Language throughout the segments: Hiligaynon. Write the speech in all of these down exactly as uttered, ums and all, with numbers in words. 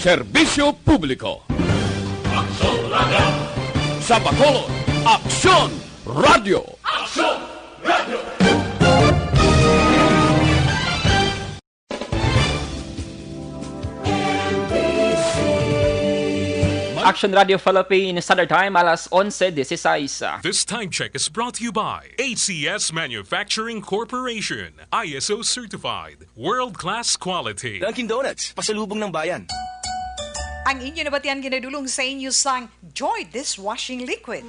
Serbisyo publiko. Aksyon Radio. Sa Bacolod, Aksyon Radio. Aksyon Radio. Action Radio Philippines, Standard Time, alas onse dieciséis. This time check is brought to you by A C S Manufacturing Corporation, I S O certified, world-class quality. Dunkin' Donuts, pasalubong ng bayan. Ang inyo nabatian ginadulong sa inyo sang Joy Dishwashing Liquid.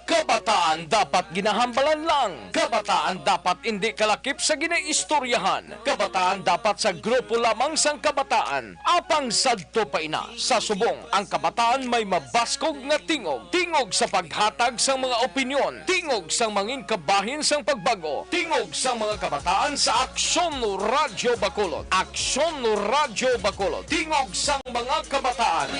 Kabataan dapat ginahambalan lang. Kabataan dapat indi kalakip sa ginaistoryahan. Kabataan dapat sa grupo lamang sang kabataan. Apang sadto pa ina, sa subong, ang kabataan may mabaskog nga tingog. Tingog sa paghatag sang mga opinyon. Tingog sang mangin kabahin sang pagbag-o. Tingog sang mga kabataan sa Aksyon Radyo Bacolod. Aksyon Radyo Bacolod. Tingog sang mga kabataan.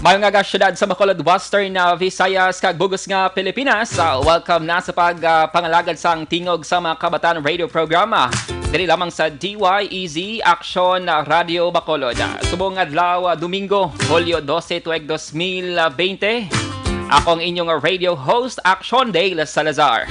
Maayong aga, syudad sa Bacolod, Western, ah, Visayas, kag bug-os nga Pilipinas. Ah, welcome na sa pag, ah, pangalagad sang Tingog sa mga Kabataan Radio Programa. Diri lamang sa D Y E Z Aksyon Radio Bacolod. Ah, subong adlaw, ah, Domingo, Hulyo dose, tuig dos mil bente. Ako ang inyong radio host, Aksyon Dale Salazar.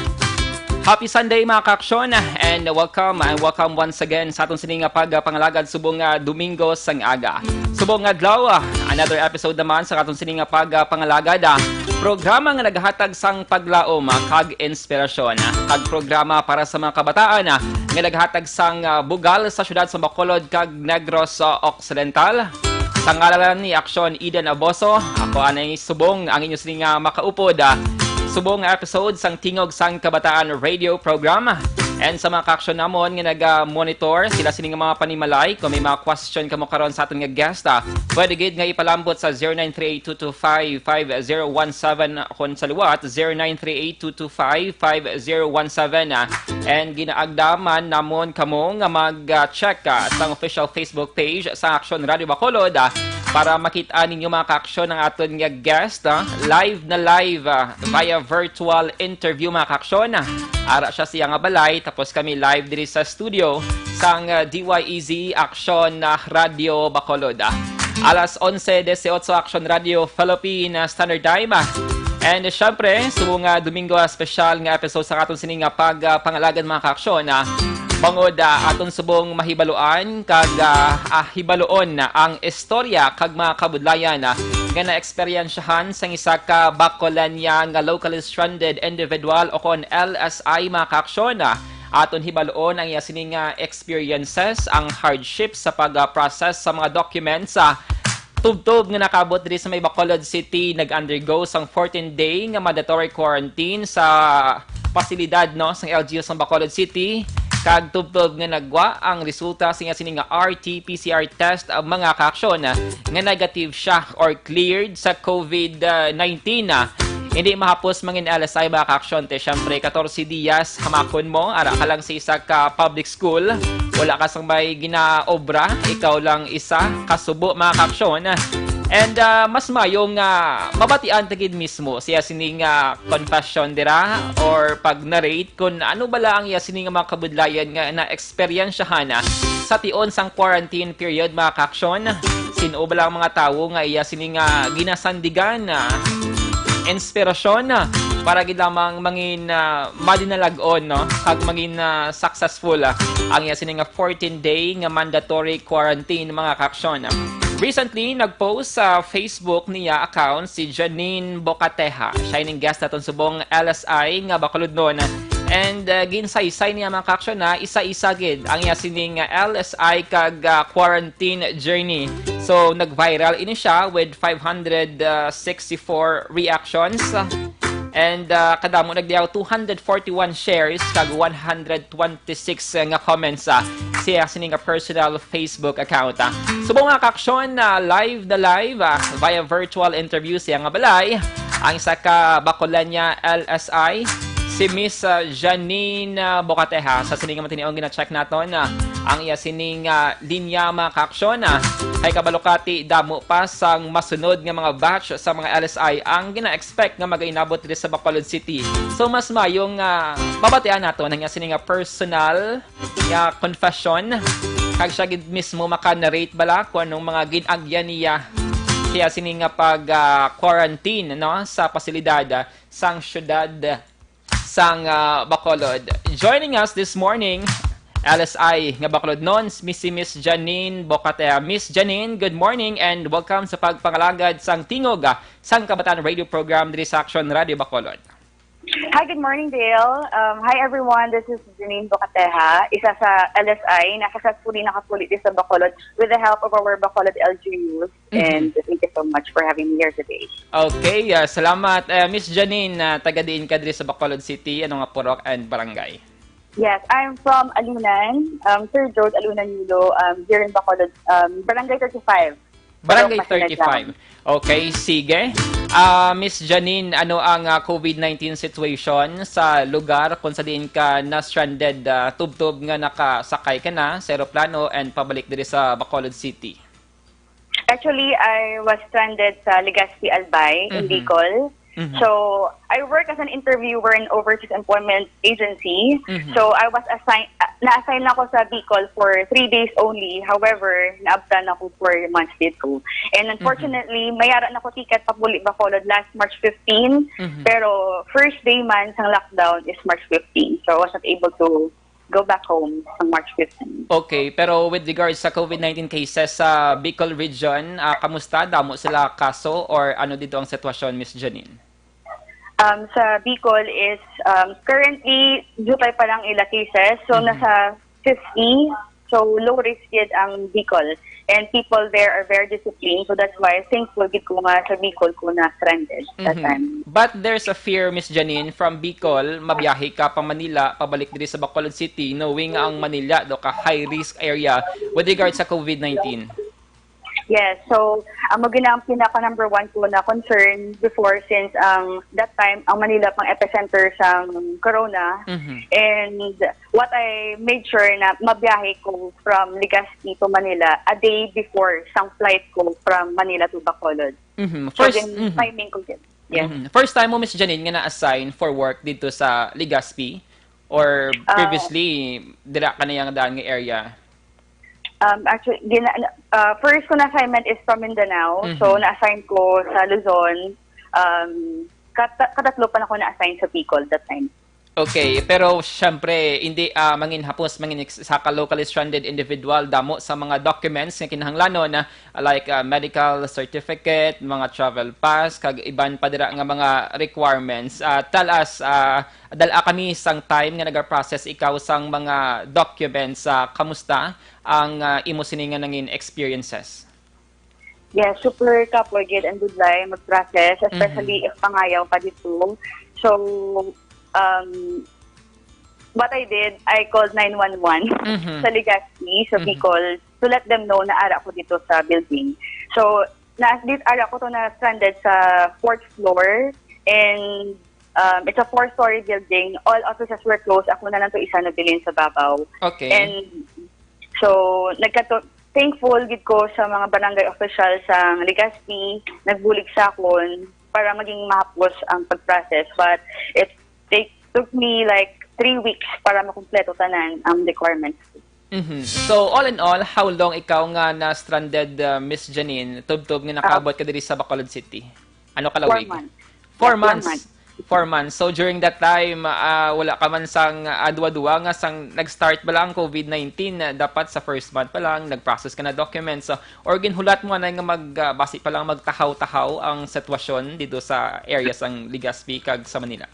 Happy Sunday, mga ka-aksyon, and welcome, and welcome once again sa aton sini nga pagpangalagad subong nga Domingo sang aga. Subong nga adlaw, ah, another episode naman sa aton sini nga pagpangalagad, ah, programa nga naghatag sang paglaom, ah, kag inspirasyon, ah, kag programa para sa mga kabataan, ah, nga naghatag sang, ah, bugal sa siyudad sa Bacolod kag Negros, ah, Occidental. Sa ngalan ni Aksyon Eden Aboso, ako anay subong ang inyo sini nga makaupod, ah, subong nga episode sang Tingog sang Kabataan Radio Program. And sa mga ka-aksyon namon nga naga-monitor, sila sini nga mga panimalay, kung may mga question kamo karon sa aton nga guest, ah, pwede gid nga ipalambot sa zero nine three eight two two five five zero one seven, kon sa liwat, zero nine three eight two two five five zero one seven, ah. And ginaagda man namon kamo nga mag, ah, check, ah, sang official Facebook page sa Aksyon Radio Bacolod, ah, para makita ninyo, mga ka-aksyon, ang aton nga guest, ah, live na live, ah, via virtual interview, mga ka-aksyon. Ara siya sa iya nga balay, tapos kami live diri sa studio sang, ah, D Y E Z Aksyon, ah, Radio Bacolod, ah. Alas onse dieciocho, Aksyon Radio Philippine, ah, Standard Time, ah. And syempre, subong nga Domingo, ah, special nga episode sa aton sini nga pag, ah, pangalagad, mga ka-aksyon, ah, bangod, ah, aton subong mahibaluan kag, ah, ah, hibaluon ang istorya kag mga kabudlayan, ah, nga naeksperyensyahan sang isa ka Bacolania nga locally stranded individual o kon L S I, mga ka-aksyon, ah. Aton hibaluon ang iya sini nga experiences, ang hardship sa pag-process sa mga documents, ah, tubtob nga nakaabot diri sa may Bacolod City, nag-undergo sang fourteen day nga mandatory quarantine sa pasilidad, no, sang L G U sang Bacolod City, kag tubtob nga nagwa ang resulta sa iya sini nga R T P C R test ang mga ka-aksyon nga negative siya or cleared sa COVID nineteen. Hindi mahapos mangin L S I, mga ka-aksyon, te, syempre, katorse dias hamakon mo, ara ka lang sa isa ka public school, wala ka sang may ginaobra, ikaw lang isa, kasubo, mga ka-aksyon. And, ah, mas mayo nga mabatian ta gid mismo siya sining, ah, confession dira or pag-narrate kung ano bala ang iya sini nga mga kabudlayan nga naeksperyensyahan, ah, sa tion sang quarantine period, mga ka-aksyon. Sin-o bala ang mga tawo nga iya sini nga ginasandigan, ah, inspirasyon, ah, para gid lamang mangin, ah, madinalag-on, no? Kag mangin, ah, successful, ah, ang iya sini nga fourteen day nga mandatory quarantine, mga ka-aksyon. Recently, nag-post sa Facebook niya account si Janine Bocateja. Siya ining guest naton subong L S I nga Bacolodnon. And, uh, ginsaysay niya, mga ka-aksyon, na isa-isa gid ang iya sining, uh, L S I kag, uh, quarantine journey. So, nag-viral ini siya with five hundred sixty-four reactions. And, uh, kadamo nagdiyaw two hundred forty-one shares kag one hundred twenty-six nga comments, ah, siya sini nga personal Facebook account, ah. Subong, mga ka-aksyon, ah, live na live, ah, via virtual interview siya nga balay. Ang isa ka Bacolodnon L S I, si Miss, ah, Janine, ah, Bocateja. Sa sining nga matiniong gina-check naton, ah, ang iya sining, ah, linya, mga kaaksyon, ah. Kay kabalo ka ti damo pa sang masunod nga mga batch sa mga L S I ang gina-expect nga magainabot diri sa Bacolod City. So, mas maayong, ah, mabatian naton ang iya sining nga personal nga confession. Kag siya gid mismo maka-narrate bala kung anong mga gin-agyan niya kaya sini nga pag, ah, quarantine, no, sa pasilidad, ah, sang siyudad sang, ah, Bacolod. Joining us this morning, L S I nga Bacolodnon, Miss, si Miss Janine Bocatea. Miss Janine, good morning and welcome sa pagpangalagad sang Tingog, ah, sang Kabataan Radio Program diri sa Action Radio Bacolod. Hi, good morning, Dale. Um, hi, everyone. This is Janine Bocateja, isa sa L S I na successfully nakapuli dito sa Bacolod with the help of our Bacolod L G Us. Mhm. And thank you so much for having me here today. Okay, ah, salamat. Ah, Miss Janine, ah, taga diin ka diri sa Bacolod City? Ano nga purok and barangay? Yes, I'm from Alunan, um, Sir George Alunan Yulo, um, here in Bacolod, um, Barangay thirty-five. Barangay Pero thirty-five. Okay, sige. Ah, Miss Janine, ano ang, ah, covid nineteen situation sa lugar kung sa diin ka na-stranded, ah, tubtob nga nakasakay ka na sa eroplano and pabalik diri sa Bacolod City? Actually, I was stranded sa Legazpi, Albay, in Mhm. Bicol. Mhm. So, I work as an interviewer in Overseas Employment Agency. Mhm. So, I was assigned, ah, na-assign lang ako sa Bicol for three days only. However, naabtan ako for months dito. And Mhm. unfortunately, may ara na ko ticket papuli Bacolod last March fifteen. Mhm. Pero first day man sang lockdown is March fifteen. So, I was not able to go back home sa March fifteen. Okay, pero with regards sa covid nineteen cases sa Bicol region, ah, kamusta? Damo sila kaso or ano dito ang sitwasyon, Miss Janine? Um, sa Bicol is, um, currently, dutay pa lang ila cases. So, Mhm. nasa fifty. So, low risk yet ang Bicol. And people there are very disciplined. So, that's why thankful gid ko nga sa Bicol ko na stranded that Mhm. time. But there's a fear, Miss Janine, from Bicol, mabiyahe ka pa Manila, pabalik diri sa Bacolod City, knowing ang Manila do ka high risk area with regard sa covid nineteen. Yes, so amo gid ang pinaka number one ko na concern before, since ang that time ang Manila pang epicenter sang corona. Mhm. And what I made sure na mabiyahe ko from Legazpi to Manila a day before sang flight ko from Manila to Bacolod. Mhm. So, first, then, mhm. timing ko yun. Yes. Mhm. First time mo, Miss Janine, nga na-assign for work dito sa Legazpi? Or Ah. previously, dira ka na yang daan nga area? Um, actually, gina-, uh, first ko na assignment is from Mindanao. So, Mhm. na-assign ko sa Luzon. Um, kat-, katatlo pa na ko na-assign sa Bicol that time. Okay, pero syempre, hindi, ah, mangin hapos, mangin ex-, sa ka locally stranded individual, damo sa mga documents nga kinahanglanon, ah, like, ah, medical certificate, mga travel pass, kag iban pa dira nga mga requirements. Ah, tell us, ah, dala kami sang time nga nagaprocess ikaw sang mga documents. Ah, kamusta ang, ah, imo sini nga nangin experiences? Yes, super kapoy gid and budlay mag-process, especially Mhm. if pangayaw ka dito. So, um, what I did, I called nine one one Mhm. sa Legazpi, sa Mhm. Bicol, to let them know na ara ko dito sa building. So, na, dit-, ara ko to na stranded sa fourth floor, and, um, it's a four-story building. All offices were closed. Ako na lang to isa nabilin sa babaw. Okay. And so, nagkato-, thankful gid ko sa mga barangay official sa Legazpi, nagbulig sa akon para maging mahapos ang pag-process. But it take, took me, like, three weeks para makumpleto tanan ang requirements. Mhm. So, all in all, how long ikaw nga na-stranded, uh, Miss Janine, tubtob nga Ah. nakaabot ka diri sa Bacolod City? Ano ka Four lawig? months. Four Yes, one months. month. Four months. So, during that time, ah, wala ka man sang adwa-dwa nga sang nag-start pa lang ang covid nineteen, ah, dapat sa first month pa lang, nag-process ka na documents, ah, or ginhulat mo anay nga mag, ah, basi pa lang magtahaw-tahaw ang sitwasyon dito sa area sang Legazpi kag sa Manila?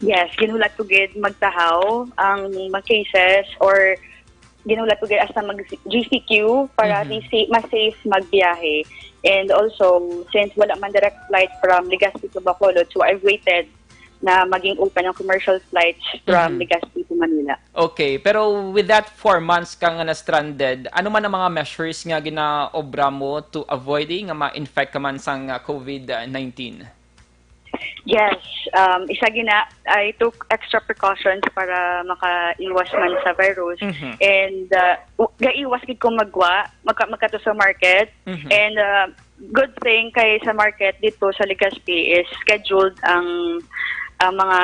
Yes, ginhulat ko gid magtahaw ang mga cases or ginhulat ko gid hasta mag G C Q para Mhm. di si-, mas safe magbiyahe. And also, since wala man direct flight from Legazpi to Bacolod, so I've waited na maging open ang commercial flights from Mhm. Legazpi to Manila. Okay, pero with that four months ka nga na-stranded, ano man ang mga measures nga ginaobra mo to avoid, eh, nga ma-infect ka man sang, ah, covid nineteen? Yes, um, isa gina, I took extra precautions para makaiwas man sa virus. Mhm. And, uh, u-, gaiwas gid ko magwa, magka-, magkadto sa market. Mhm. And, uh, good thing kay sa market dito sa Legazpi is scheduled ang, ang mga,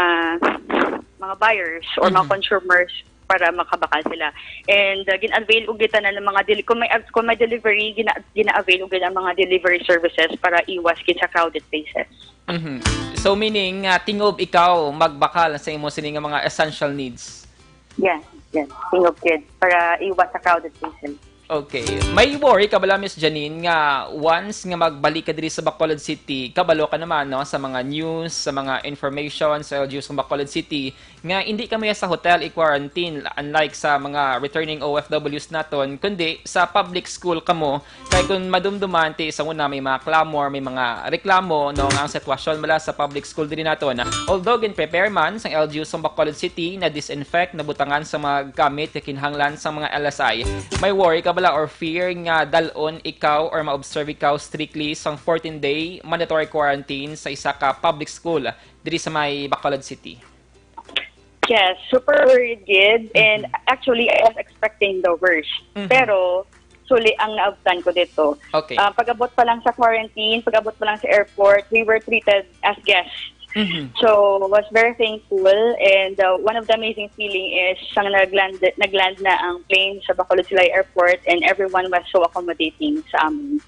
mga buyers or mga Mhm. consumers para makabakal sila. And, uh, gin-avail og gitanan ng mga deli-, kung may av-, kung may delivery, gina-, gina-avail og ang mga delivery services para iwas gid sa crowded places. Mhm. So, meaning, ah, tingob ikaw magbakal sa imo sini nga mga essential needs? Yes, yes. Tingob gid para iwas sa crowded places. Okay. May worry ka bala, Miss Janine, nga once nga magbalik ka diri sa Bacolod City, kabalo ka naman, no, sa mga news, sa mga information sa L G Us sa Bacolod City, nga hindi kamo sa hotel i-quarantine, unlike sa mga returning O F Ws naton, kundi sa public school kamo. Kay kung madumduman, ti, sa una may mga clamor, may mga reklamo, no, nga ang sitwasyon bala sa public school diri naton. Although gin-prepare man sang L G U sa Bacolod City na disinfect, nabutangan sa mga gamit nga kinahanglan sa mga L S I, may worry ka bala or fear nga dal-on ikaw or ma-observe ikaw strictly sang fourteen-day mandatory quarantine sa isa ka public school diri sa may Bacolod City? Yes, super worried gid. And Mhm. actually, I was expecting the worst. Mhm. Pero, suli ang naabtan ko dito. Okay. Ah, pag-abot pa lang sa quarantine, pag-abot pa lang sa airport, we were treated as guests. Mhm. So, was very thankful. And, uh, one of the amazing feeling is, sang nag-land, nag-land na ang plane sa Bacolod Silay Airport, and everyone was so accommodating sa amin.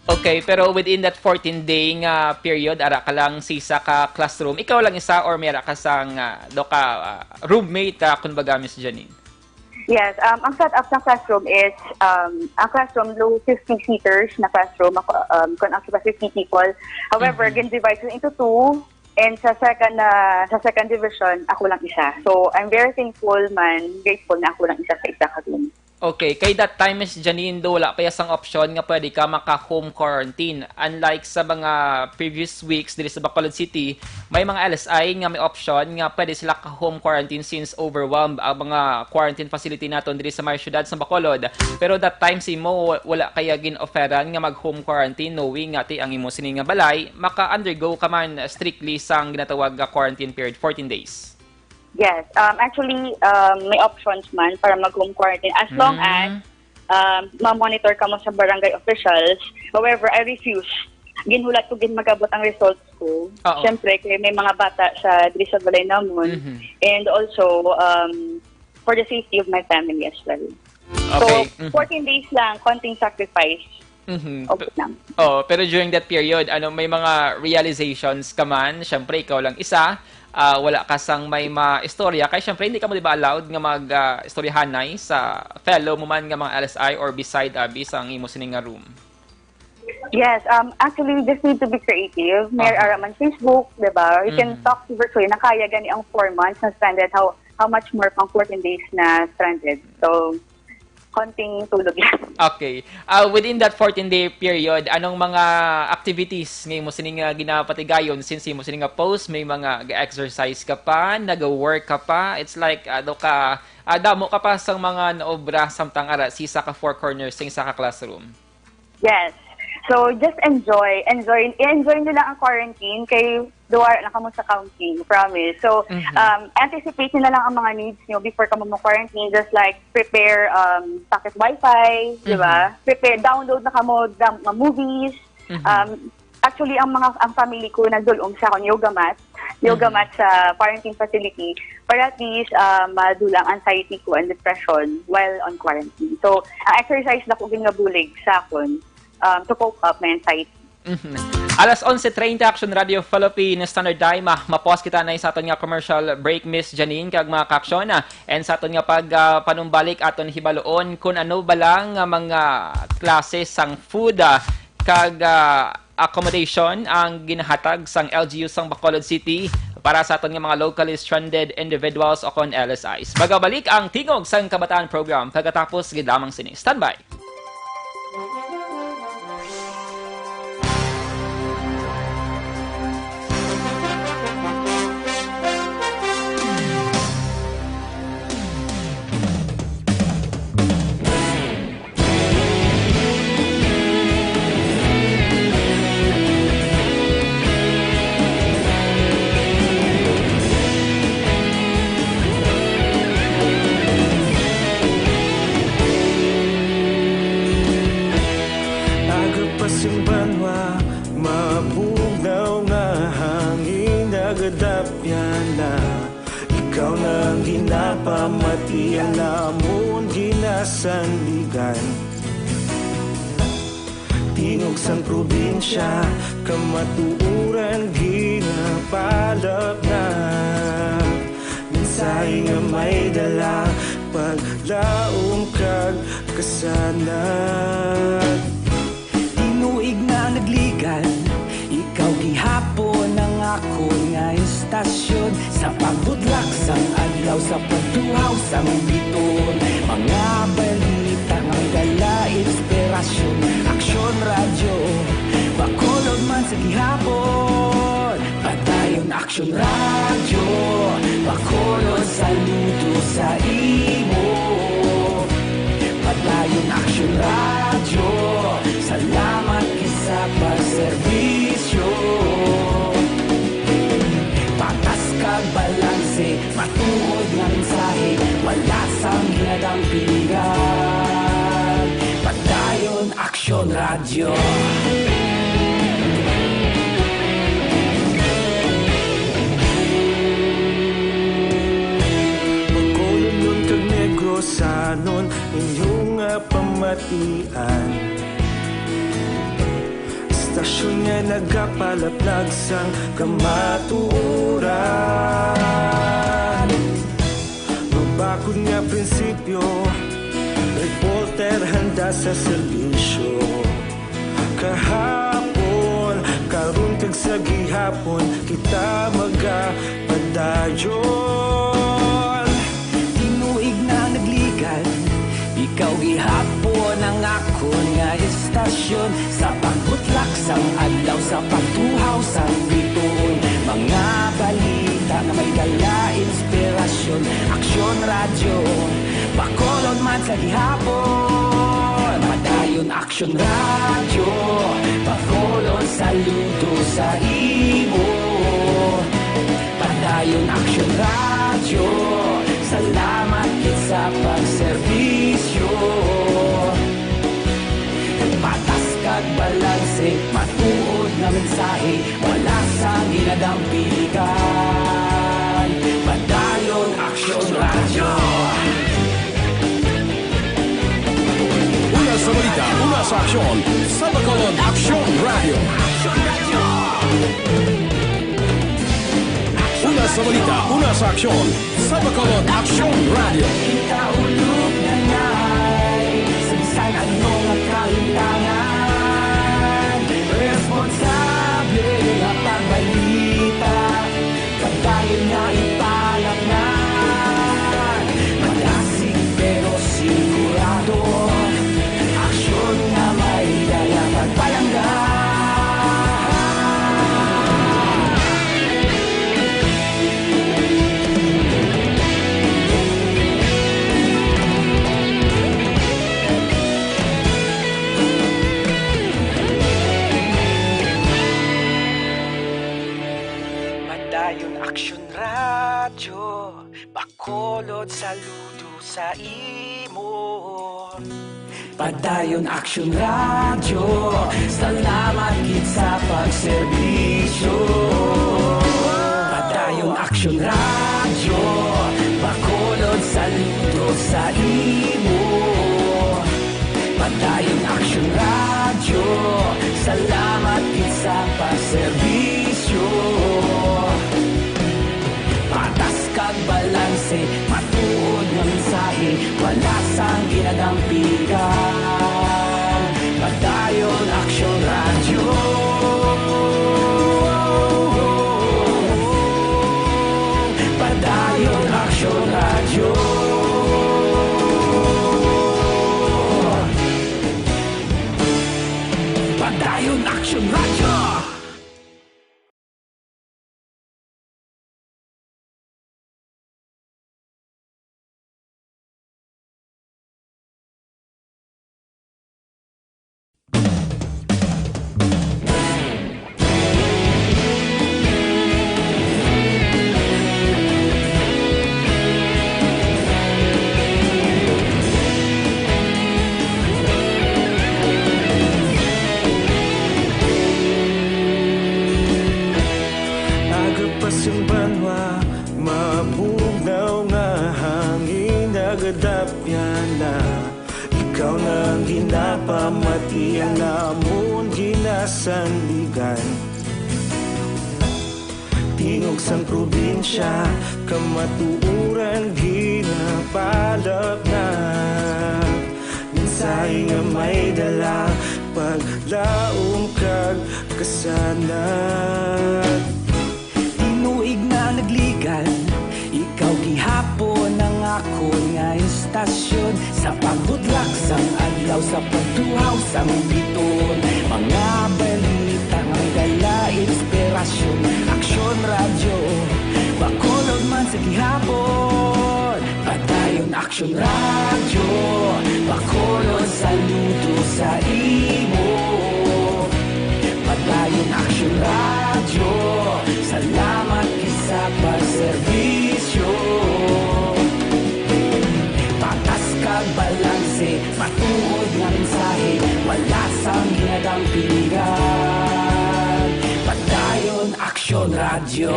Okay, pero within that fourteen-day nga period, ara ka lang sa isa ka classroom, ikaw lang isa or may ara ka sang, ah, do ka, ah, roommate, ah, kumbaga, Miss Janine? Yes, um, ang setup ng classroom is, um, ang classroom, low fifty seaters na classroom, ako, um, kung ang fifty people. However, Mhm. gin-divide sila into two, and sa second, ah, sa second division, ako lang isa. So, I'm very thankful man, grateful na ako lang isa sa isa ka room. Okay, kay that time, Miss Janine, do wala pa ya sang option nga pwede ka maka-home quarantine. Unlike sa mga previous weeks diri sa Bacolod City, may mga L S I nga may option nga pwede sila ka-home quarantine since overwhelmed ang mga quarantine facility naton diri sa may siyudad sa Bacolod. Pero that time, sa imo, wa-, wala kaya gin-offeran nga mag-home quarantine, knowing nga ti ang imo sini nga balay, maka-undergo ka man strictly sang ginatawag nga quarantine period, fourteen days. Yes. Um, actually, um, may options man para mag-home quarantine as long Mm. as, um, ma-monitor ka mo sa barangay officials. However, I refuse. Ginhulat ko gid mag-abot ang results ko. Oo. Siyempre, kay may mga bata sa, diri sa balay namon. Mhm. And also, um, for the safety of my family as well. Okay. So, Mhm. fourteen days lang, konting sacrifice. Mhm. Okay Pe-, lang. Oh, pero during that period, ano, may mga realizations ka man? Siyempre, ikaw lang isa. Ah, wala ka sang may ma-istorya. Kay siyempre, hindi ka mo, di ba, allowed nga mag, ah, istoryahanay sa fellow mo man nga mga L S I or beside, abi, sang imo sini nga room? Yes, um, actually, we just need to be creative. May Aha. ara man Facebook, di ba? You can Mhm. talk virtually. Nakaya gani ang four months na stranded. How, how much more pang fourteen days na stranded? So, konting tulog lang. Okay. Ah, within that fourteen-day period, anong mga activities nga imo sini nga ginapatigayon since imo sini nga post, may mga ga-exercise ka pa, nag-work ka pa? It's like, ano ka, ah, damo ka pa sang mga naobra samtang ara sa isa ka four corners, sa isa ka classroom? Yes. So, just enjoy. Enjoy. I-enjoy nyo lang ang quarantine kay duwara na kamo sa counting, promise. So, Mhm. um, anticipate nyo na lang ang mga needs nyo before kamo mo-quarantine. Just like, prepare, um, pocket wifi, di ba? Mhm. Prepare, download na kamo dam-, mga movies. Mhm. Um, actually, ang mga, ang family ko nagdul-ong sa akon yoga mat. Yoga Mhm. mat sa quarantine facility para at least, ah, madula ang anxiety ko and depression while on quarantine. So, ang exercise na ko ginabulig sa akon, um, to cope up my anxiety. Mhm. Alas onse treinta, Action Radio Philippines Standard Time. Ah, mapos kita na sa aton nga commercial break, Miss Janine, kag mga ka-aksyon, ah, and sa aton nga pag, ah, panumbalik, aton hibaluon kung ano ba lang nga mga klase sang food, ah, kag, ah, accommodation ang ginahatag sang L G U sang Bacolod City para sa aton nga mga locally stranded individuals o kon L S Is. Magabalik ang Tingog sang Kabataan program pagkatapos gid lamang sini. Standby! Dapyana, ikaw na ang ginapamatian namon ginasandigan. Tingog sang probinsya, kamatuoran ginapalapnag. Mensahe nga may dala, paglaom kag kasanag. Tinuig na nagligan, ikaw gihapon ang akon nga istasyon. Sa pagbudlak sang adlaw, sa pagtuhaw sang bituon, mga balita nga may dala inspirasyon. Aksyon Radyo, Bacolod man sa gihapon. Padayon Aksyon Radyo, Bacolod, saludo sa imo. Padayon Aksyon Radyo, salamat gid sa pagserbisyo. Patas kag balanse, matuod nga mensahe, wala sang ginadampigan. Padayon Aksyon Radyo. Bacolodnon kag Negrosanon, inyo nga pamatian. Istasyon nga nagapalaplag sang kamatuoran. Mabakod nga prinsipyo, reporter handa sa serbisyo. Kahapon, karon kag sa gihapon, kita magapadayon. Tinuig na nagligan, ikaw gihapon ang akon nga istasyon. Sa pagbutlak sang adlaw, sa pagtuhaw sang bituon, mga balita nga may dala inspirasyon. Aksyon Radyo, Bacolod man sa gihapon. Padayon Aksyon Radyo, Bacolod, saludo sa imo. Padayon Aksyon Radyo, salamat gid sa pagserbisyo. Patas kag balanse, matuod nga mensahe, wala sang ginadampigan. Padayon Aksyon Radyo. Una sa balita, una sa aksyon, sa Bacolod Aksyon Radyo. Una sa balita, una sa aksyon, sa Bacolod Aksyon Radyo. Kita ulog na ngay, sa bisan ano nga kalimtangan, responsable nga pagbalita, padayon nga ipalapnag. Madasig pero sigurado, aksyon nga may dala pagpalangga. Padayon Aksyon Radyo, Bacolod, saludo sa imo. Padayon Aksyon Radyo, salamat gid sa pagserbisyo. Padayon Aksyon Radyo, Bacolod, saludo sa imo. Padayon Aksyon Radyo, salamat gid sa pagserbisyo. Patas kag balanse, matuod nga mensahe, wala sang ginadampigan. Padayon Aksyon Radyo. Padayon Aksyon Radyo. Padayon Aksyon Radyo. Banwa, mabugnaw nga hangin nagadapyan na. Ikaw na ang ginapamati, ang amon ginasandigan. Tingog sang probinsya, kamatuoran ginapalapnag. Mensahe nga may dala, paglaom kag kasanag. Tinuig na nagligan, ikaw gihapon ang akon nga istasyon. Sa pagbutlak sang adlaw, sa pagtuhaw sang biton, mga balita nga may dala inspirasyon. Aksyon Radyo, Bacolod man sa gihapon. Padayon Aksyon Radyo, Bacolod, saludo sa imo. Padayon Aksyon Radyo, salamat gid sa pagserbisyo. Patas kag balanse, matuod nga mensahe, wala sang ginadampingan. Padayon Aksyon Radyo.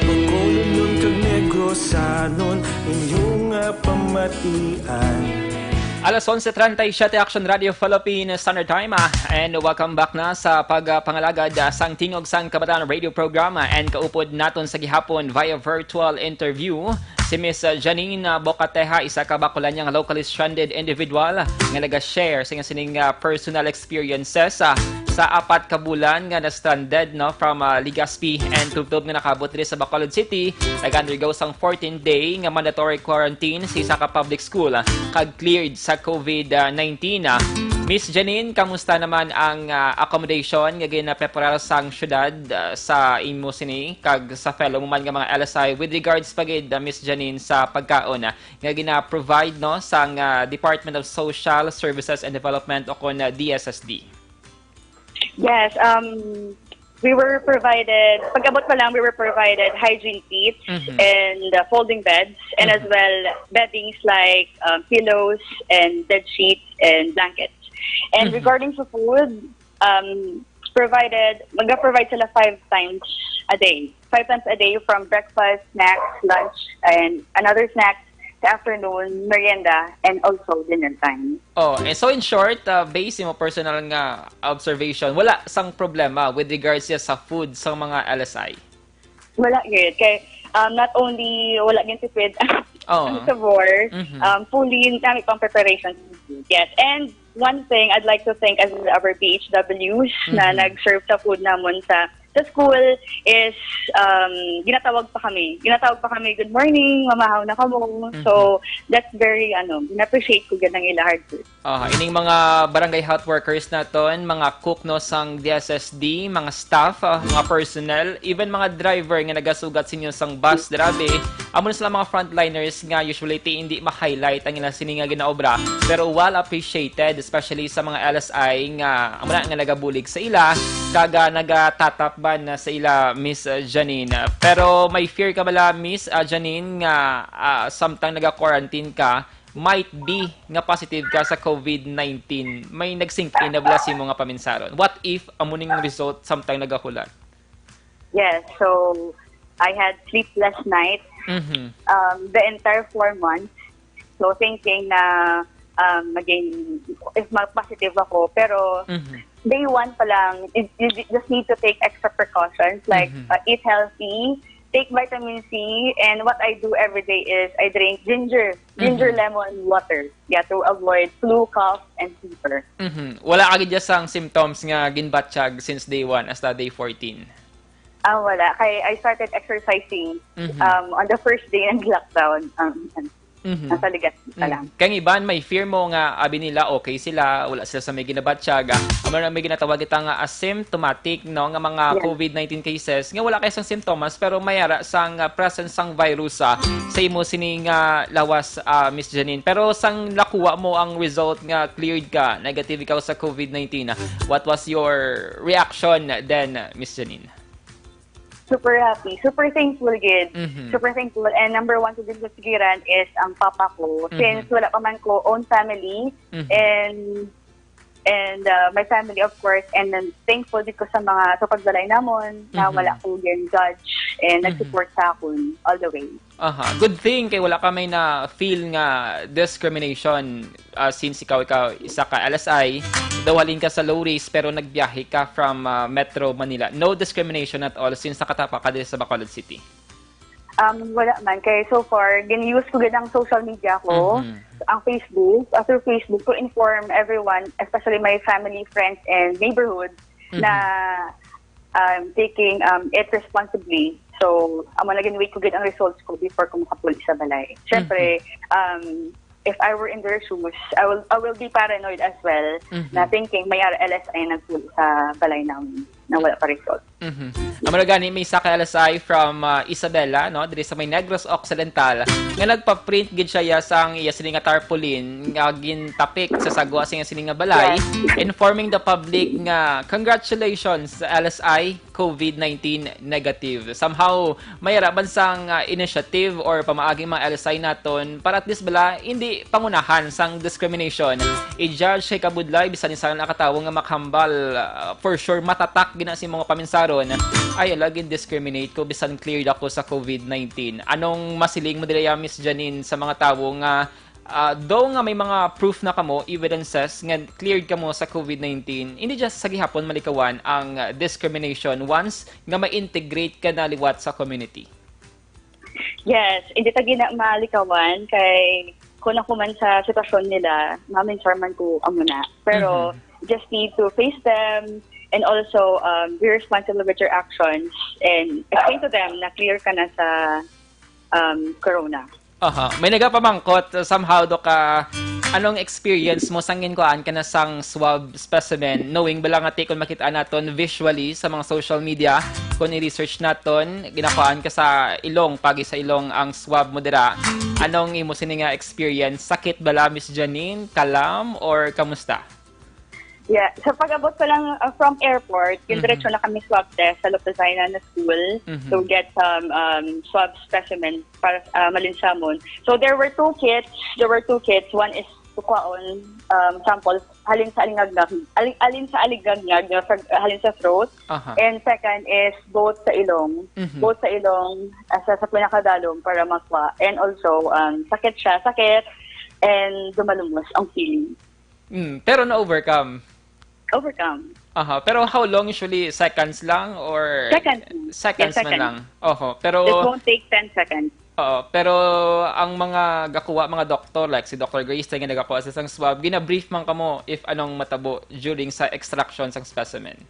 Bacolodnon kag Negrosanon, inyo nga pamatian. Alas onse treinta y siete, Action Radio Philippines Standard Time, ah, and welcome back na sa pagpangalagad, ah, sang Tingog sang Kabataan Radio Program, ah, and kaupod naton sa gihapon via virtual interview si Miss, ah, Janine, ah, Bocateja, isa ka Bacolodnon nga locally stranded individual nga naga-share sa iyang sining, ah, personal experiences, ah, sa apat ka bulan nga na-stranded, no, from, ah, Legazpi and tubtob nga nakaabot diri sa Bacolod City, nag-undergo sang fourteen day nga mandatory quarantine sa isa ka public school, ah, kag cleared sa COVID nineteen. Ah, Miss Janine, kamusta naman ang, ah, accommodation nga ginapreparar sang syudad, ah, sa imo sini kag sa fellow mo man nga mga L S I with regards pa gid, ah, Miss Janine, sa pagkaon, ah, nga gina-provide, no, sang, ah, Department of Social Services and Development o kon, ah, D S S D? Yes, um, we were provided, pag-abot pa lang, we were provided hygiene kits Mhm. and, uh, folding beds, and as Mhm. well, beddings like, um, pillows and bed sheets and blankets. And Mhm. regarding sa food, um, provided, mag-provide sila five times a day. Five times a day from breakfast, snacks, lunch, and another snack sa afternoon, merienda, and also dinner time. Oh, eh, so in short, uh, based mo personal nga observation, wala sang problema with regards siya sa food sa mga L S I? Wala gyud. Kay, um, not only wala gyud tipid ang Oo. sabor, Mhm. um, fully nami pang preparation. Yes. And one thing, I'd like to thank as well our P H Ws na Mhm. nag-serve sa food namon sa, sa school is, um, ginatawag pa kami. Ginatawag pa kami, "Good morning, mamahaw na kamo." Mhm. So, that's very, ano, gina-appreciate ko gyud ang ila hard work. Ah, ining mga barangay health workers naton, mga cook, no, sang D S S D, mga staff, ah, mga personnel, even mga driver nga nagasugat sa inyo sang bus, grabe. Amo na sila mga frontliners nga usually ti hindi ma-highlight ang ilang sini nga ginaobra, pero well appreciated, especially sa mga L S I nga amo na nga nagabulig sa ila kag, ah, nagatatap man sa ila, Miss, ah, Janine. Pero may fear ka bala, Miss, ah, Janine, nga, ah, samtang naga-quarantine ka, might be nga positive ka sa COVID nineteen, may nag-sink in na bala sa imo nga paminsaron? What if amo ning result samtang nagahulat? Yes, so I had sleepless nights, Mhm. um, the entire four months. So thinking na, um, maging, if ma-, positive ako, pero Mhm. day one pa lang, you, you just need to take extra precautions, like, Mhm. uh, eat healthy, take vitamin C, and what I do every day is I drink ginger, ginger Mhm. lemon water. Yeah, to avoid flu, cough, and fever. Mhm. Wala ka gid sang symptoms nga ginbatyag since day one hasta day fourteen? Ah, wala. Kay I started exercising, Mhm. um, on the first day ng lockdown. Um, Mhm. Nasa Legazpi pa Mm. lang. Kay ang iban, may fear mo nga abi nila okay sila, wala sila sa may ginabatyag. Amo na may ginatawag kita nga asymptomatic, no, nga mga Yes. COVID nineteen cases nga wala kay sang simptomas pero may ara sang, ah, presence sang virus, ah, sa imo sini nga lawas, ah, Miss Janine. Pero sang nakuha mo ang result nga cleared ka, negative ikaw sa COVID nineteen, ah, what was your reaction then, Miss Janine? Super happy, super thankful gid. Mhm. Super thankful. And number one ko gid sa sugiran is ang papa ko. Mhm. Since wala pa man ko own family, Mhm. and, and, uh, my family, of course, and then thankful gid ko sa mga, sa pagbalay namon na Mhm. wala ko gin-judge and Mhm. nag-support sa akon all the way. Aha. Good thing kay wala ka may na-feel nga discrimination, ah, since ikaw, ikaw isa ka L S I, daw halin ka sa low risk pero nagbiyahe ka from, ah, Metro Manila. No discrimination at all since nakatapa ka diri sa Bacolod City. Um, wala man. Kay so far, gin-use ko gid ang social media ko, Mhm. ang Facebook, uh, through Facebook to inform everyone, especially my family, friends, and neighborhood, Mhm. na, um, taking, um, it responsibly. So, amo na gin-wait ko gid ang results ko before ko makapuli sa balay. Syempre, Mhm. um, if I were in their shoes, I will, I will be paranoid as well Mhm. na thinking may L S I nagpuli sa balay namin na wala pa result. Mhm. Amo na gani, may isa ka L S I from, ah, Isabela, no, diri sa may Negros Occidental, nga nagpa-print gid siya ya sang iya sini nga tarpaulin nga gintapik sa sagwa sa iya sini nga balay, Yes. informing the public nga, "Congratulations, L S I, COVID nineteen negative." Somehow, may ara man sang, ah, initiative or pamaagi mga L S I naton para at least bala hindi pangunahan sang discrimination. I-judge kay kabudlay, bisan isa nga nakatawo nga makahambal, ah, for sure matatak gina si mga paminsaron, ay ala gin-discriminate ko bisan cleared ako sa COVID nineteen. Anong masiling mo diri, Miss Janine, sa mga tawo nga, ah, though nga may mga proof na kamo, evidences nga cleared kamo sa COVID nineteen, hindi just sa gihapon malikawan ang, ah, discrimination once nga ma-integrate ka na liwat sa community? Yes, hindi ta gina malikawan kay kung ako man sa sitwasyon nila, maminsar man ko amo na. Pero Mhm. just need to face them and also, um, be responsible with your actions and explain to them na clear ka na sa, um, corona. Aha, may nagapamangkot, uh, somehow do ka, anong experience mo sang ginkuhaan ka na sang swab specimen, knowing bala nga ti kon makita naton visually sa mga social media, kung i-research naton, ginakuhaan ka sa ilong, pagi sa ilong ang swab mo dira. Anong imo sini nga experience? Sakit bala, Miss Janine? Kalam? Or kamusta? Yeah, sa pag-abot pa lang, uh, from airport, yung Mhm. diretso na kami swab test sa Lopez Island na school Mhm. to get some, um, swab specimen para, uh, malinsamon. So there were two kits. There were two kits. One is to kuhaon, um, sample halin sa alingagnag, alin, alin sa alingagnag, no, sa, halin sa throat. Aha. And second is both sa ilong. Mhm. Both sa ilong, uh, sa, sa pinakadalom para makuha. And also, um, sakit siya, sakit, and dumalumos ang feeling. Mm, pero na-overcome? Overcome. Aha, pero how long usually? Seconds lang or Seconds. Seconds Yes, man seconds. lang? Oho, pero It won't take ten seconds. Oo, pero ang mga gakuha, mga doktor, like si Doctor Grace, nga nagakuha sa sang swab, gina-brief man kamo if anong matabo during sa extraction sang specimen?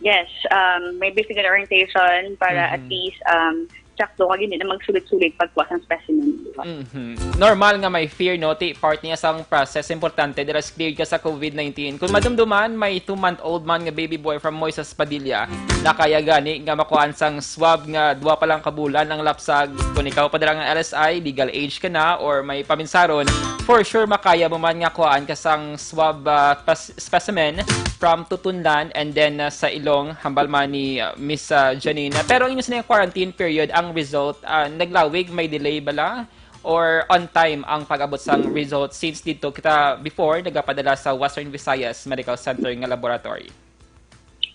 Yes, um, may basic orientation para at Mhm. least, um, sakto kag hindi na magsulit-sulit pagkuha sang specimen, di ba? Mhm. Normal nga may fear, no? Ti part niya sang process. Importante, dira cleared ka sa COVID nineteen. Kung madumduman, may two-month-old man nga baby boy from Moises Padilla na kaya gani nga makuhaan sang swab nga dua pa lang ka bulan ang lapsag. Kung ikaw pa dira nga L S I, legal age ka na, or may paminsaron, for sure makaya mo man nga kuhaan ka sang swab, ah, pas-, specimen from Tutunlan and then, ah, sa ilong, hambal man ni, ah, Miss, ah, Janine. Pero ang inyo sini nga quarantine period, ang result, ah, naglawig, may delay bala? Or on time ang pag-abot sang result since dito kita before nagapadala sa Western Visayas Medical Center nga laboratory?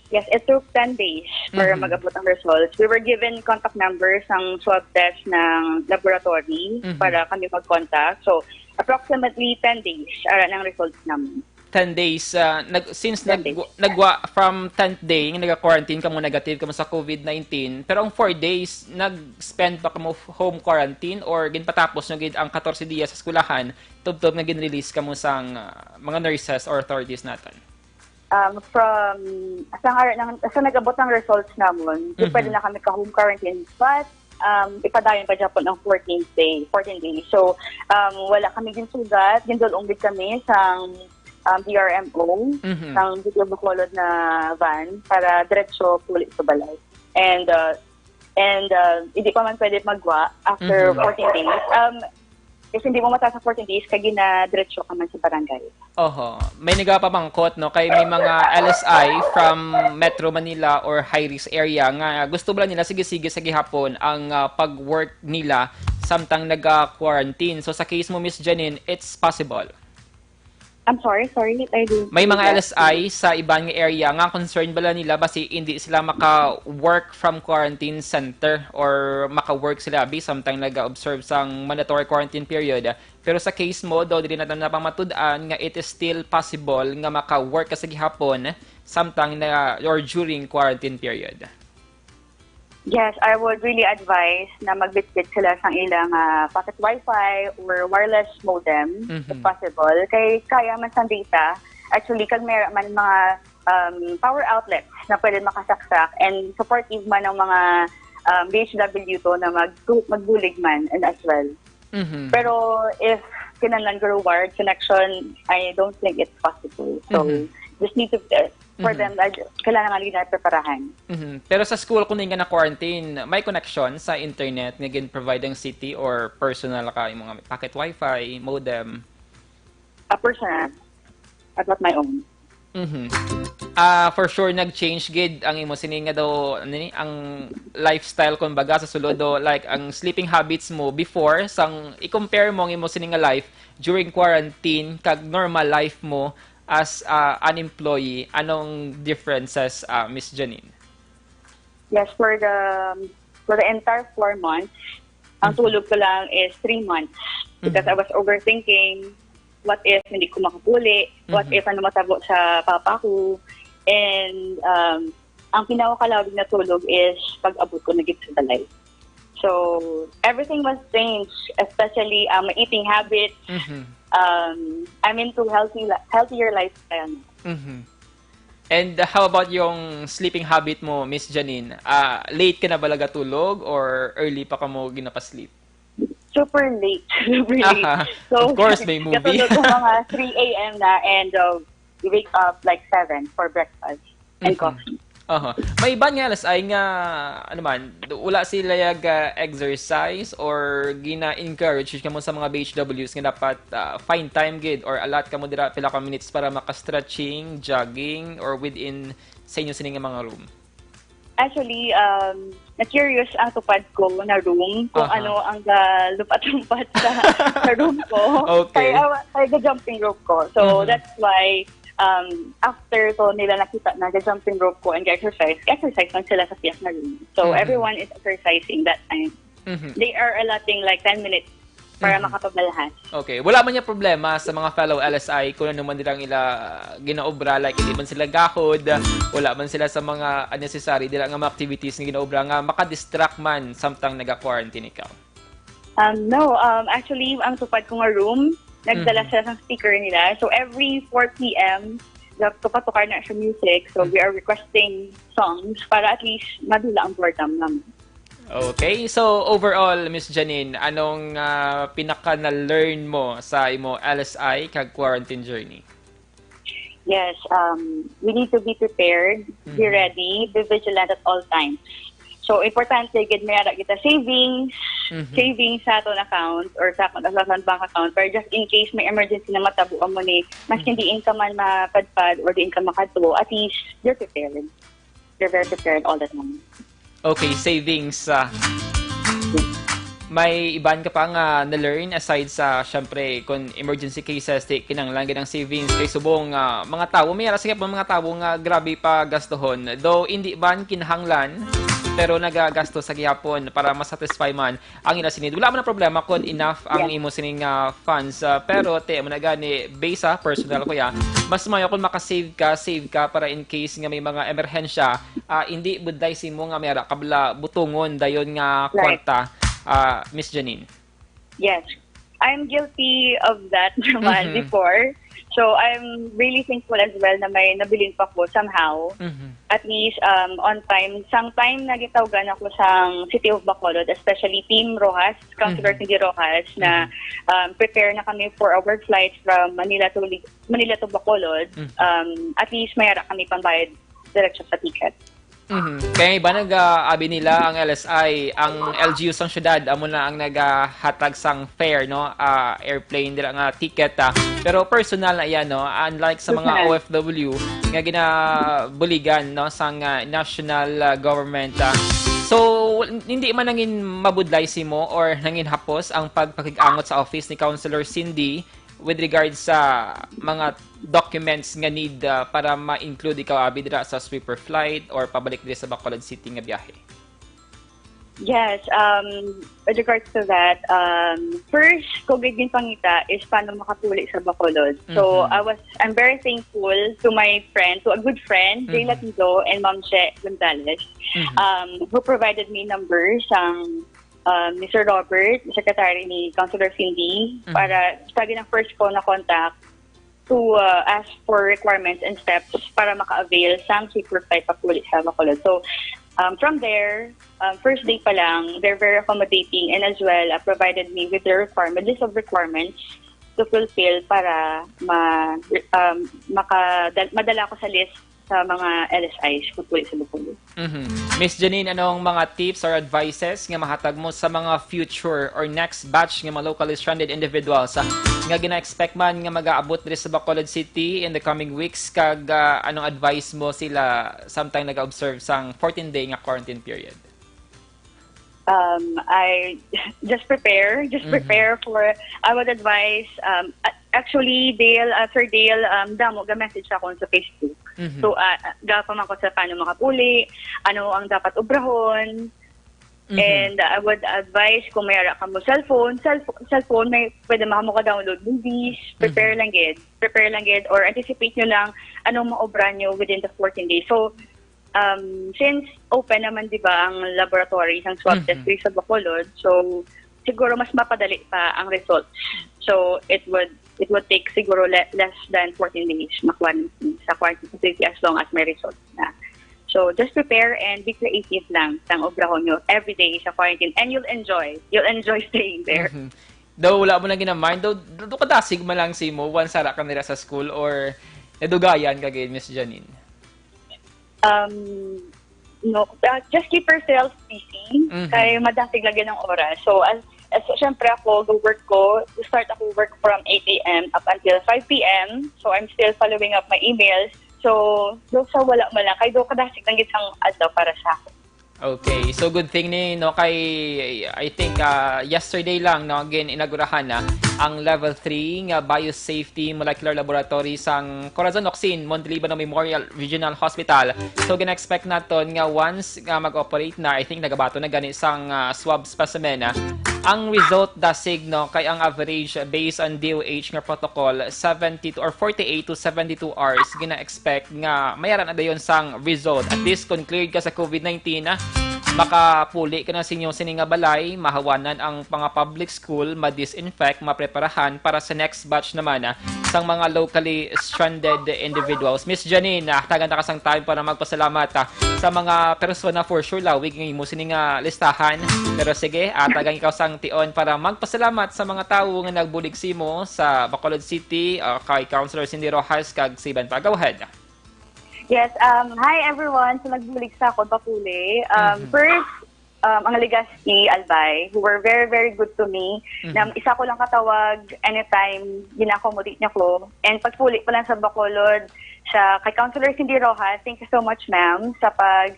Yes, it took ten days para Mhm. mag-abot ang results. We were given contact numbers ng swab test ng laboratory Mhm. para kami mag-contact. So, approximately ten days, ara nang results namin. Ten days, ah, nag-, since Ten days. nag-, nagwa from tenth day nga naga-quarantine kamo, negative kamo sa COVID nineteen, pero ang four days, nag-spend pa kamo home quarantine or ginpatapos nyo gid ang katorse diya sa eskwelahan, tubtob nga gin-release kamo sang, ah, mga nurses or authorities naton? Um, from, sa nga, nang, sa nag-abot ng results namon, di Mhm. pwede na kami ka-home quarantine, but, um, ipadayon pa gyapon ang fourteenth day, fourteen days. So, um, wala kami ginsugat, gindul-ong gid kami sa, um, D R M O, Mhm. sa City of Bacolod na van para diretso puli sa balay. And, uh, and, uh, hindi pa man pwede magwa after Mhm. fourteen days. Um, Kasi hindi mo mata sa fourteen days kag ginadiretso ka man sa barangay. Oho. May nagapamangkot, no, kay may mga L S I from Metro Manila or high-risk area nga gusto ba nila sige-sige sa gihapon ang, ah, pag-work nila samtang naga-quarantine. So, sa case mo, Miss Janine, it's possible. I'm sorry, sorry, I didn't May mga hear that. L S I sa iban nga area nga concern bala nila basi hindi sila maka-work from quarantine center or maka-work sila abi samtang naga-observe sang mandatory quarantine period. Pero sa case mo, daw dili na napamatud-an nga it is still possible nga maka-work ka sa gihapon samtang na or during quarantine period. Yes, I would really advise na magbitbit sila sang ilang, ah, pocket wifi or wireless modem, if Mhm. possible. Kay kaya man sang data, actually, kag may man mga, um, power outlets na pwede makasaksak and supportive man ang mga, um, D H W to na mag-, magbulig man and as well. Mhm. Pero if kinahanglan guro wired connection, I don't think it's possible. So, Mhm. just need to, uh, for Mhm. them, uh, kailangan nga nila preparahan. Mhm. Pero sa school, kung nga na-quarantine, may connection sa internet nga gin-provide ang city or personal ka, yung mga pocket wifi, modem? A personal. I brought my own. Mhm. Ah, for sure, nag-change gid ang imo sini nga daw, ano ni, ang lifestyle, kumbaga, sa sulod do, like, ang sleeping habits mo before, sang i-compare mo ang imo sini nga life during quarantine kag normal life mo as, ah, an employee. Anong differences, ah, Miss Janine? Yes, for the, for the entire four months, ang Mhm. tulog ko lang is three months because Mhm. I was overthinking, what if hindi ko makapuli? What Mhm. if ano matabo sa papa ko? And, um, ang pinakakalawig na tulog is pag abot ko na gid sa balay. So, everything was changed, especially, um, my eating habits. Mhm. Um, I'm into healthy li-, healthier lifestyle. Mhm. And how about yung sleeping habit mo, Miss Janine? Ah, late ka na ba nagatulog or early pa ka mo ginapasleep? Super late. Super late. Aha. So, Of course, may movie. Katulog ko mga three a m na and, uh, we wake up like seven for breakfast and Mhm. coffee. Aha. May iban nga L S I nga, ano man, wala sila yag, ah, exercise or gina-encourage kamo sa mga B H Ws nga dapat, ah, find time gid or allot kamo dira pila ka minutes para maka-stretching, jogging, or within sa inyo sini nga mga room? Actually, um, na-curious ang tupad ko na room kung Aha. ano ang galumpat-lumpat sa, sa room ko. Okay. Kaya, kaya ga-jumping rope ko. So, Mhm. that's why, um, after ko nila nakita na ga-jumping rope ko and ga-exercise, exercise lang sila sa pihak na room. So, Mhm. everyone is exercising that time. Mhm. They are allotting, like, ten minutes para Mhm. makapabalhan. Okay. Wala man niya problema sa mga fellow L S I kung ano man dira ang ila ginaobra, like, hindi man sila gahod, wala man sila sa mga unnecessary dira nga mga activities nga ginaobra nga makadistract man samtang naga-quarantine ikaw? Um, no, um, actually, ang tupad ko nga room, nagdala Mhm. sila sa speaker nila. So, every four p m, nagtupatukar na siya music. So, Mhm. we are requesting songs para at least madula ang boredom namin. Okay. So, overall, Miss Janine, anong, ah, pinaka na-learn mo sa imo L S I kag quarantine journey? Yes, um, we need to be prepared, be Mhm. ready, be vigilant at all times. So, importante gid may ara kita savings, Mhm. savings sa aton account or sa aton, sa aton bank account. Pero just in case may emergency na matabo, amo ni, mas Mhm. hindi ka man mapadpad or di ka makadto, at least you're prepared. You're very prepared all the time. Okay, savings, ah. May iban ka pa nga na-learn aside sa, syempre, kung emergency cases, di kinahanglan gid ang savings kay subong, ah, mga tawo, may ara sa mga tawo nga grabe pa gastuhon. Though, hindi man kinahanglan, pero nagagasto sa gihapon para ma-satisfy man ang ila sini. Wala man ang problema kung enough ang Yes. imo sining, ah, funds, ah, pero ti mo na gani, based sa personal ko ya, mas mayo kung maka-save ka, save ka para in case nga may mga emerhensya, ah, hindi buday simo nga may ara ka bala butongon dayon nga Right. kwarta, ah, Miss Janine. Yes. I'm guilty of that naman Mhm. before. So, I'm really thankful as well na may nabilin pa ko somehow. Mhm. At least, um, on time. Sang time na gitawgan ako sang City of Bacolod, especially Team Roxas, Councilor Mhm. Cindy Roxas, na, Mhm. um, prepare na kami for our flight from Manila to Li-, Manila to Bacolod. Mhm. Um, at least may ara kami pambayad diretso sa ticket. Mhm. Kay ba nag, ah, abi nila ang L S I, ang L G U sang syudad, amo na ang nagahatag sang fare, no? Ah, airplane dira nga ticket, ah. Pero personal na iya, no? Unlike sa mga Personal. O F W nga ginabuligan, no, sang, ah, national, ah, government, ah. So, hindi man nangin mabudlay si mo or nangin hapos ang pagpakig-angot sa office ni Councilor Cindy with regard sa mga documents nga need, ah, para ma-include ikaw, abi, dira sa sweeper flight or pabalik diri sa Bacolod City nga biyahe? Yes, um, with regards to that, um, first ko gid ginpangita is paano makapuli sa Bacolod. So, Mhm. I was, I'm very thankful to my friend, to a good friend, Jay Mhm. Latido and Ma'am Che Gonzalez, Mhm. um, who provided me numbers sang, um, Mister Robert, secretary ni Councilor Cindy, Mhm. para sa ginang first ko na contact to, uh, ask for requirements and steps para maka-avail sang sweeper flight papuli sa Bacolod. So, um, from there, um, first day pa lang, they're very accommodating and as well, uh, provided me with the requirement, list of requirements to fulfill para ma-, um, makadal-, madala ko sa list sa mga L S Is kung puli sa Bacolod. Mhm. Miss Janine, anong mga tips or advices nga mahatag mo sa mga future or next batch nga mga locally stranded individuals, ah, nga gina-expect man nga mag-aabot diri sa Bacolod City in the coming weeks, kag, ah, anong advice mo sila samtang nag-observe sang fourteen-day nga quarantine period? Um, I just prepare, just Mhm. prepare for, I would advise, um, a-, actually, Dale, uh, Sir Dale, um, damo ga-message ako sa Facebook. Mhm. So, ah, ah, gapamangkot sa paano makapuli, ano ang dapat obrahon, Mhm. and, uh, I would advise kung may ara ka mo cellphone, cellphone, cellphone, may pwede mo ka download movies, prepare Mhm. lang gid, prepare lang gid, or anticipate nyo lang anong maobra nyo within the fourteen days. So, um, since open naman, di ba, ang laboratory, ang swab test Mhm. diri sa Bacolod, so siguro mas mapadali pa ang results. So, it would, it would take siguro le-, less than fourteen days makuha sa quarantine facility as long as may results na. So, just prepare and be creative lang sang obrahon nyo every day sa quarantine, and you'll enjoy. You'll enjoy staying there. Mhm. Daw wala mo lang gina-mind, daw, daw kadasig man lang si mo once ara ka nira sa school, or nadugayan ka gid, Miss Janine? Um, no, uh, just keep yourself busy. Mhm. Kay madasig lagi ng oras. So, as, as, syempre ako, go work ko, start ako work from eight a m up until five p m. So, I'm still following up my emails. So, do sa wala man lang, kay do kadasig lang gid sang adlaw para sa ako. Okay, so good thing ni, no, kay, I think, ah, yesterday lang, no, gin-inaugurahan na ang level three nga biosafety molecular laboratory sang Corazon Ocsin Montelibano Memorial Regional Hospital. So, gina-expect naton nga once nga mag-operate na, I think nagabaton na gani sang, ah, swab specimen, ah, ang result dasig, no, kay ang average based on D O H nga protocol, seventy-two or forty-eight to seventy-two hours, gina-expect nga may ara na dayon sang result. At least kung cleared ka sa COVID nineteen, ah, makapuli ka na sa inyo sini nga balay, mahawanan ang mga public school, ma-disinfect, mapreparahan para sa next batch naman, ah, sang mga locally stranded individuals. Miss Janine, ah, tagan ta ka sang time para magpasalamat, ah, sa mga persona. For sure, lawig ang imo sini nga listahan. Pero sige, ah, tagan ikaw sang tion para magpasalamat sa mga tawo nga nagbulig sa imo sa Bacolod City, ah, kay Councilor Cindy Rojas kag sa iban pa. Go ahead. Yes, um, hi everyone sa nagbulig sa akon papuli. Um, Mhm. First, um, ang Legazpi Albay, who were very, very good to me. Mhm. Na isa ko lang katawag, anytime, gina-accommodate niya ko. And pagpuli pa lang sa Bacolod, siya, kay Councilor Cindy Rojas, thank you so much, ma'am, sa pag,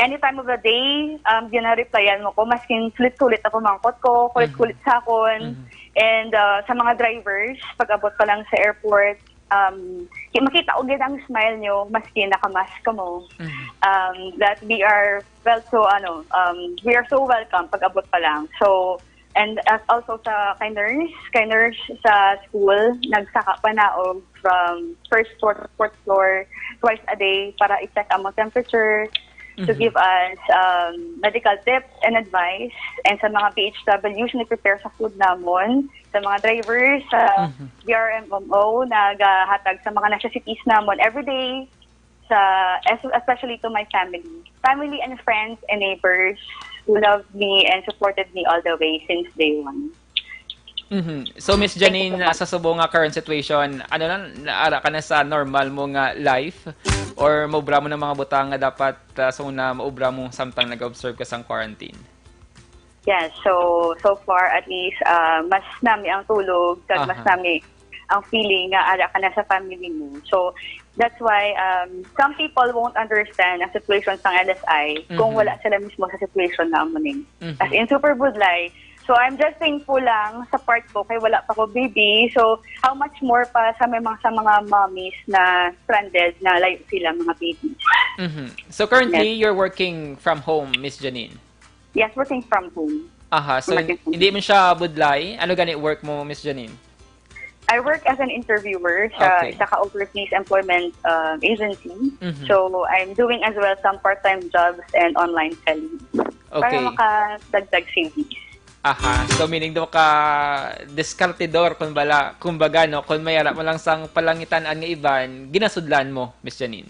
any time of the day, um, gina-replyan mo ko, maskin sulit-sulit na pamangkot ko, kulit-kulit Mhm. sa akon. Mhm. And, uh, sa mga drivers, pag-abot pa lang sa airport, um, ki-, makita ko gid ang smile nyo, maski naka-mask kamo. Mhm. Um, that we are felt so, ano, um, we are so welcome pag-abot pa lang. So, and as also sa kay nurse, kay nurse sa school, nagsaka pa na og from first floor to fourth floor twice a day para i-check ang temperature, to Mhm. give us, um, medical tips and advice, and sa mga P H Ws na nag-prepare sa food namon, sa mga drivers, sa Mhm. B R M M O na nagahatag sa mga necessities namon every day, sa, es-, especially to my family. Family and friends and neighbors who loved me and supported me all the way since day one. Mhm. So, Miss Janine, ah, sa subong nga current situation, ano lang, naara ka na sa normal mo nga life? Or maubra mo ng mga butang nga dapat, ah, sa una maubra mo samtang nag-observe ka sang quarantine? Yes, so, so far, at least, ah, mas nami ang tulog, kag mas Aha. nami ang feeling nga ara ka na sa family mo. So, that's why, um, some people won't understand ang situation sang L S I kung Mhm. wala sila mismo sa situation na amo ning. Mhm. As in, super budlay. So, I'm just thankful lang sa part ko kay wala pa ko baby. So, how much more pa sa may mga, sa mga mommies na stranded na layo sila mga babies. Mhm. So, currently, Yes. you're working from home, Miss Janine? Yes, working from home. Aha, so Working from hindi home. man siya budlay. Ano gani work mo, Miss Janine? I work as an interviewer sa Okay. isa ka overseas employment, uh, agency. Mhm. So, I'm doing as well some part-time jobs and online selling para Okay. makadagdag savings. Aha, so meaning daw ka diskartidor, kung bala, kumbaga, no, kung may ara mo lang sang palangitan-an nga iban, ginasudlan mo, Miss Janine?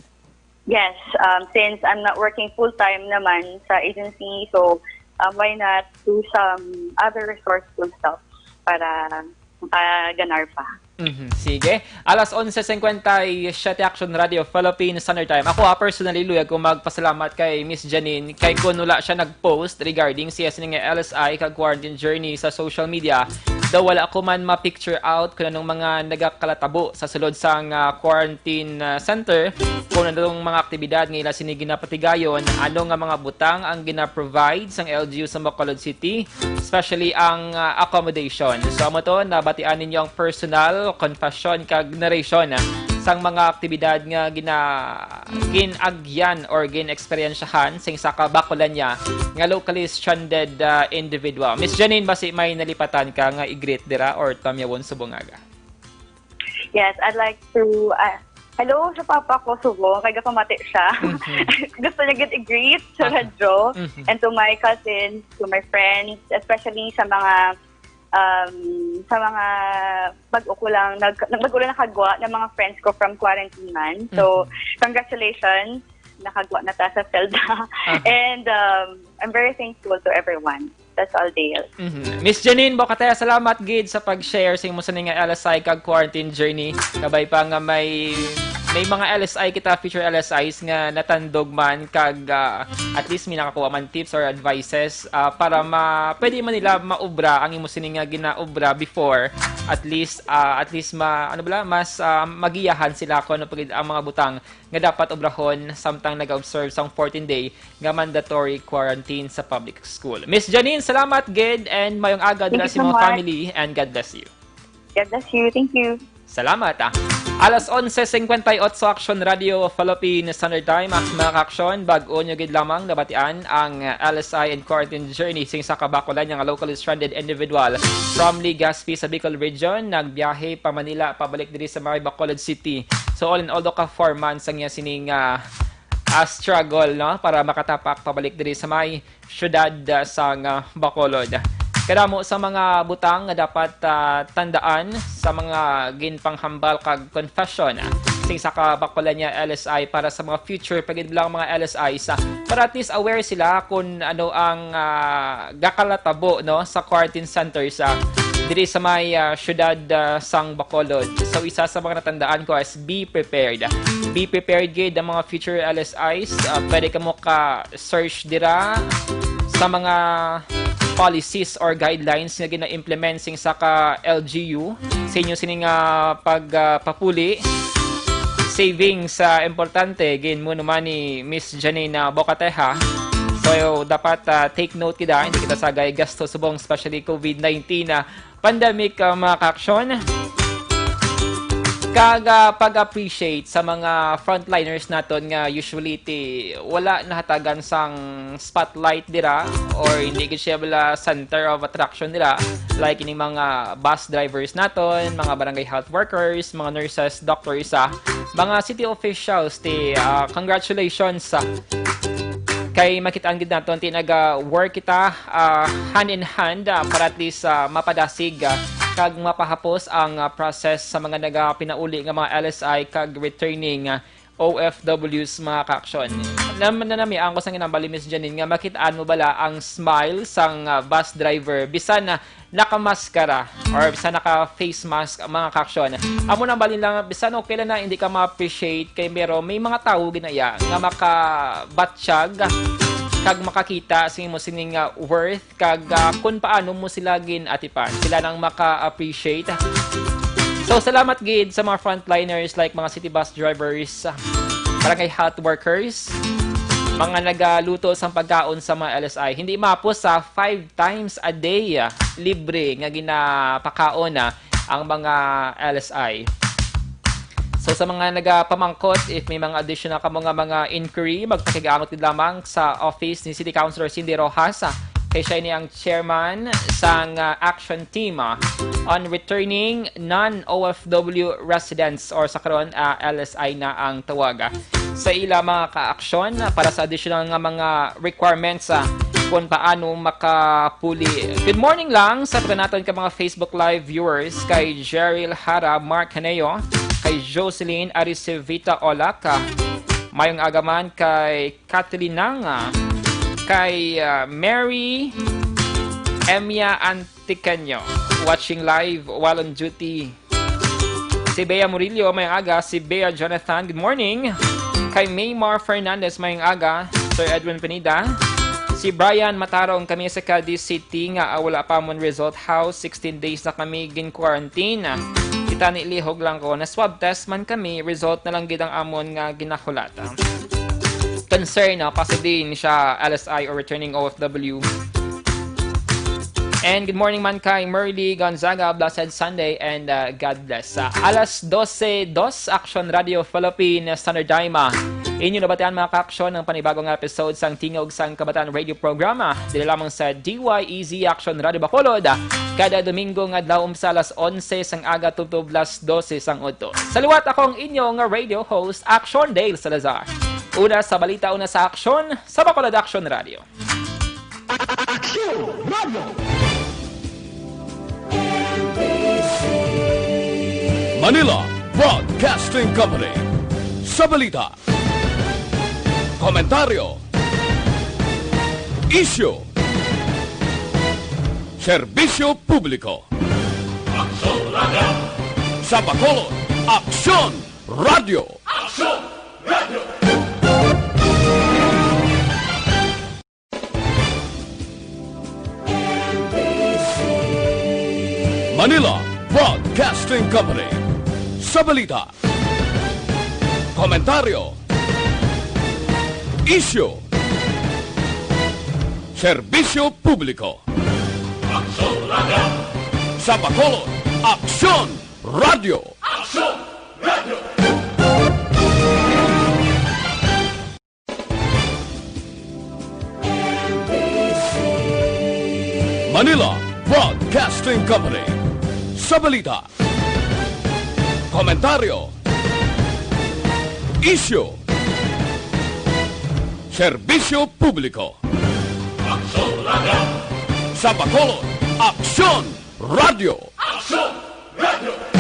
Yes, um, since I'm not working full-time naman sa agency, so, um, why not do some other resourceful stuff para makaganar pa? Mhm, sige. Alas onse cincuenta y siete, Action Radio Philippines Standard Time. Ako, ah, personally, luyag ko magpasalamat kay Miss Janine kay kun wala siya nag-post regarding siya sini nga L S I kag quarantine journey sa social media, daw wala ko man ma-picture out kung anong mga nagakalatabo sa sulod sang, ah, quarantine, ah, center, kung anong mga aktibidad nga ila sini ginapatigayon, ano nga mga butang ang gina-provide sang L G U sa Bacolod City, especially ang, ah, accommodation. So, amo to, nabatian ninyo ang personal confession kag narration, ah, sang mga aktibidad nga gina-, gin-agyan or gin-eksperyensyahan sing sa kabakulan niya nga locally stranded, ah, individual. Miss Janine, basi may nalipatan ka nga i-greet dira or tamyawon subong aga? Yes, I'd like to, ah, hello sa papa ko, subong, kay gapamati siya. Mhm. Gusto niya gid i-greet sa Aha. radyo. Mhm. And to my cousins, to my friends, especially sa mga, um, sa mga bag-o ko lang, nag-, nag-, bag-o lang nakagwa ng mga friends ko from quarantine man. So, Mhm. congratulations, nakagwa na ta sa Zelda. Aha. And, um, I'm very thankful to everyone. That's all, Dale. Mhm. Miss Janine Bocataya, salamat gid sa pag-share sa imo sini nga L S I kag quarantine journey. Kabay pa nga may, may mga L S I kita, future L S Is nga natandog man kag, ah, at least may nakakuha man tips or advices, ah, para ma-, pwede man nila maubra ang imo sini nga ginaubra before. At least, ah, at least ma-, ano bala, mas, ah, magiyahan sila kung ano pa gid ang mga butang nga dapat obrahon samtang nag-observe sang fourteen day nga mandatory quarantine sa public school. Miss Janine, salamat gid and mayong aga Thank dira you sa so imong much. family and God bless you. God bless you. Thank you. Salamat, ah. Alas onse cincuenta y ocho, Action Radio Philippine Standard Time. Ah, mga ka-aksyon, bag-o nyo gid lamang nabatian ang, ah, L S I and quarantine journey sing sa kabakulan nga locally stranded individual from Legazpi sa Bicol Region. Nagbiyahe pa Manila, pabalik diri sa may Bacolod City. So, all in all, daw ka four months ang iya sining, ah, ah, struggle, no, para makatapak pabalik diri sa may syudad, ah, sang, ah, Bacolod. Kadamo sa mga butang nga dapat, ah, tandaan sa mga ginpanghambal kag confession, ah, sing sa kabakulan niya L S I para sa mga future pa gid lang mga L S Is, ah, para at least aware sila kung ano ang, ah, gakalatabo, no, sa quarantine centers, ah, diri sa may, ah, syudad, ah, sang Bacolod. So, isa sa mga natandaan ko is be prepared. Be prepared gid ang mga future L S Is. Ah, pwede kamo ka search dira sa mga policies or guidelines nga gina-implement sing sa ka L G U sa inyo sini nga pag, ah, papuli. Savings, ah, importante, gin mo naman ni Miss Janina Bocateja. So, dapat, ah, take note kita, hindi kita sagay gasto subong, especially COVID nineteen, ah, pandemic, ah, mga ka-aksyon. Kag, ah, pag-appreciate sa mga frontliners naton nga usually ti wala nahatagan sang spotlight dira or hindi gid siya bala center of attraction dira, like ining mga bus drivers naton, mga barangay health workers, mga nurses, doctors, ah, mga city officials, ti, ah, congratulations, ah, kay makitaan gid naton ti naga-work kita, ah, hand in hand, ah, para at least, ah, mapadasig, ah, kag mapahapos ang, ah, process sa mga nagapinauli nga mga L S I kag returning, ah, O F Ws, mga ka-aksyon. Nam-, nanamian ko sang ginhambal ni Miss Janine nga makitaan mo bala ang smile sang, ah, bus driver bisan na nakamaskara or bisan naka-face mask, mga kaaksyon. Amo nang balin lang, bisan okay lang na hindi ka ma-appreciate kay, pero may mga tawo ginaya nga makabatyag kag makakita sa imo sining, ah, worth kag, ah, kung paano mo sila gin-atipan. Sila nang maka-appreciate. So, salamat gid sa mga frontliners like mga city bus drivers, ah, barangay health workers, mga nagaluto sang pagkaon sa mga L S I. Hindi mapos sa five times a day, ah, libre nga ginapakaon na ang mga L S I. So, sa mga nagapamangkot, if may mga additional kamo nga mga inquiry, magpakigaangot gid lamang sa office ni City Councilor Cindy Rojas, ah, kay siya ini ang chairman sang, ah, action team, ah, on returning non-O F W residents, or sa karon, ah, L S I na ang tawag, ah, sa ila mga kaaksyon para sa additional nga mga requirements, ah, kung paano makapuli. Good morning lang sa paganaton ka mga Facebook Live viewers, kay Jerry Hara, Mark Haneo, kay Jocelyn Aricevita Olak, ah, mayong aga man kay Kathleen Nanga, kay, ah, Mary Emia Antiqueño, watching live while on duty. Si Bea Murillo, mayong aga. Si Bea Jonathan, good morning. Kay Maymar Fernandez, mayong aga. Sir Edwin Pineda. Si Brian Matarong, kami sa Cadiz City nga, ah, wala pa amon result. How? Sixteen days na kami gin-quarantine. Kita ni lihog lang ko. Na-swab test man kami, result na lang gid ang amon nga ginahulat. Concern, no? Kasi di ni siya L S I or returning O F W. And good morning man kay Merly Gonzaga. Blessed Sunday and, uh, God bless. Sa alas dose dos, Action Radio Philippine Standard Time. Inyo nabatian, mga kaaksyon, ang panibagong episode sang Tingog sang Kabataan Radio Programa. Dili lamang sa D Y E Z Action Radio Bacolod, kada Domingo nga adlaw, umpisa alas onse sang aga tubtob alas dose sang udto. Sa liwat, ako ang inyo nga radio host, Action Dale Salazar. Una sa balita, una sa aksyon, sa Bacolod Action Radio. Action Radio. Manila Broadcasting Company. Sa balita, komentaryo, isyu, serbisyo publiko. Aksyon Radio. Sa Bacolod, Aksyon Radio. Aksyon Radio. Manila Broadcasting Company. Sa balita, komentaryo, isyu, serbisyo publiko. Aksyon Radio. Sa Bacolod, Aksyon Radio. Aksyon Radio. Manila Broadcasting Company. Sa balita, komentaryo, isyu, serbisyo publiko. Aksyon Radio. Sa Bacolod, Aksyon Radio. Aksyon Radio.